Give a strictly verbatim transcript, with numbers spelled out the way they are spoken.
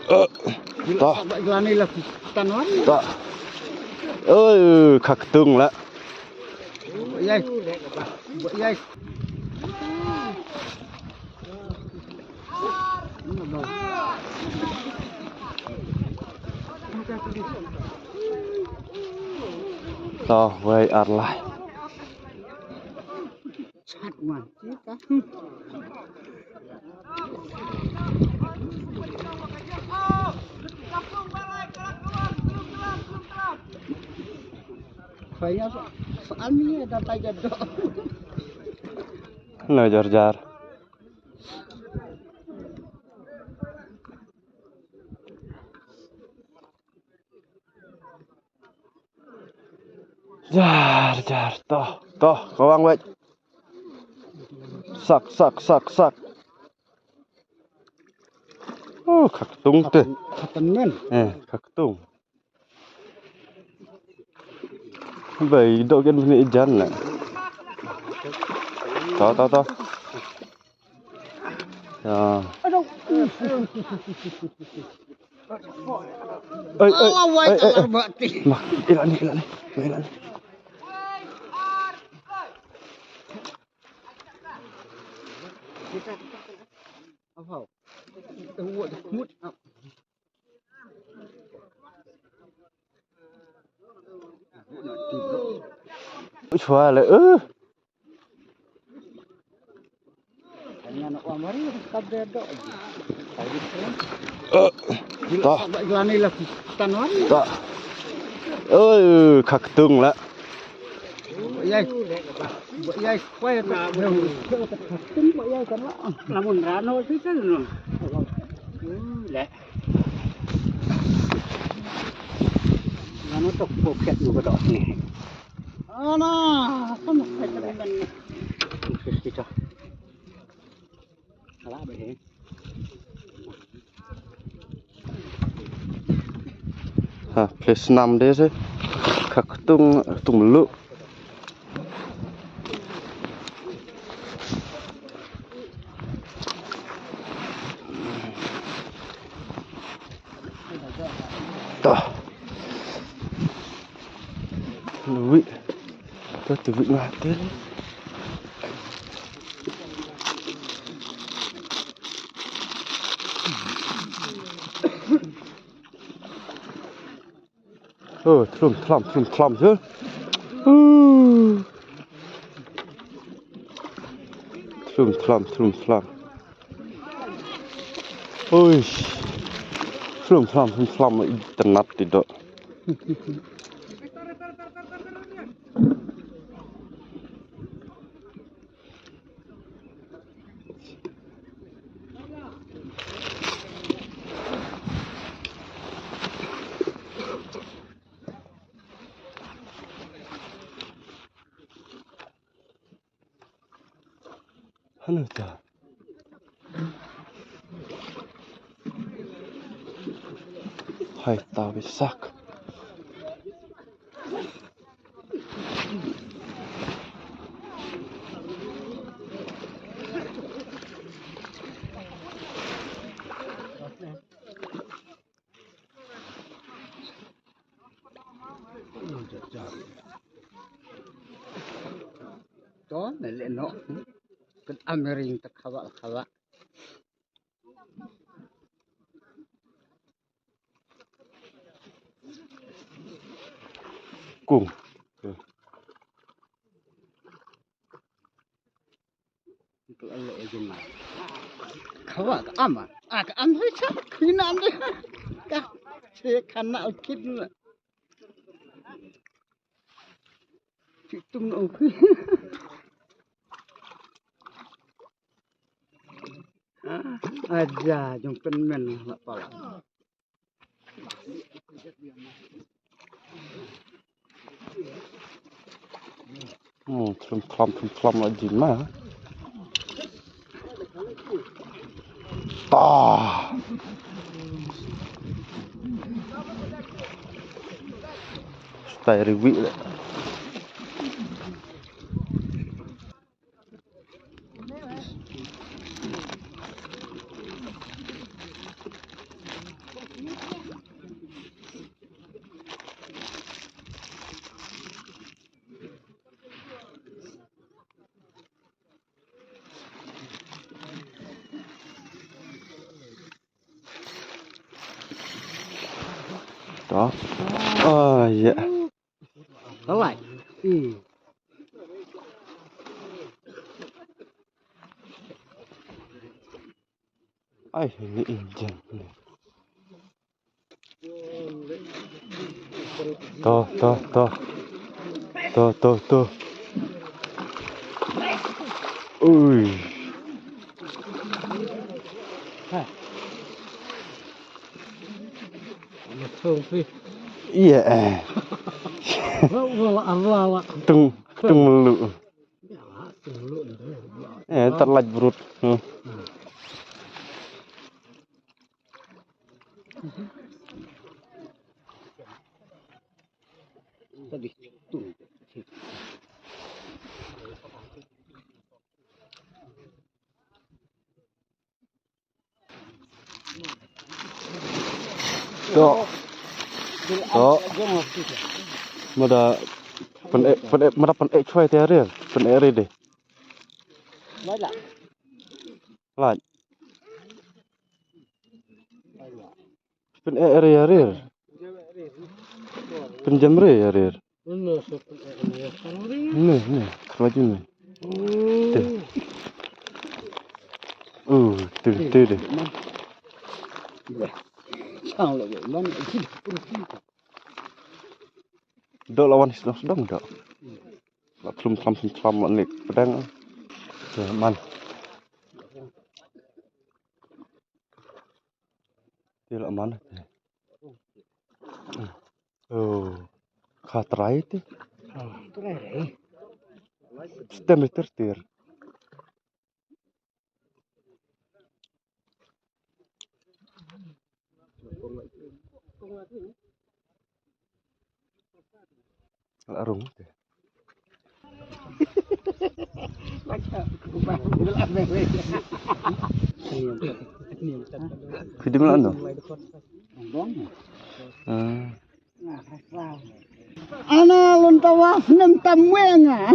Eh, ta. Ta. Oi, khaktung la. Yai. Yai. To, wei ar lai. Lo jar jar. Jar jar, to to, kawang wet. Sak sak sak sak. Oh, khaktung te. Khaktung men. Eh, khaktung. Bai dok kan ni jan na. To to to. Ya. Oi oi oi. Ma, ila ni ila ni. Ila ni. Chwa le, eh. Eh, ta. Ta. Oi, khaktung la. Yai. Yai, khwai ta. Khaktung yai kan la. Lamun rano sih kan no. Le. Ngano tok poket nu ba dok ni. Ana, kan ka jalan. Khusus kita. Ala ba he. Ha, place nam de se. Khaktung tung lu. Toh. Lui. Toh, tu lui ngah tu. Oh, thlum thlam, thlum thlam je. Uh. Thlum thlam, thlum thlam. Ui. Thlum thlam, thlum thlam, itynnad ti doh. Hanu ta. Hai ta bisak. To, ne le no. Kat amering ta khawa khawa. Kung. Khawa ka ama. Ah, ka am hai cha khina am de. Ka che khana kit na. Chitum no. Ah, aja jong pynmen la pala. Hmm, thlum thlam, thlum thlam la jin ma. Ta. Stai riwi le. To. Oh, ya. Alright. Ai, ini injang. To, to, to. To, to, to. Ui. Iya, eh. Tung, tung melu. Eh, terlaj brut. Hmm. To. To. Mada pen pen mada pen e chwai te re, pen e re de. Laj. Pyn-e re ïa rir. Pynjem re ïa rir. Ne, ne, maju ne. Te. Uh, te, te, te. Dok lawan sdong sdong dok. La klum klam sum klam la nik pedang. Te man. Te la man. Oh, ka trai te. Stem ter ter. La rung te. Phi dim la no? Ah. Ana lun tawas nem tam weng ah.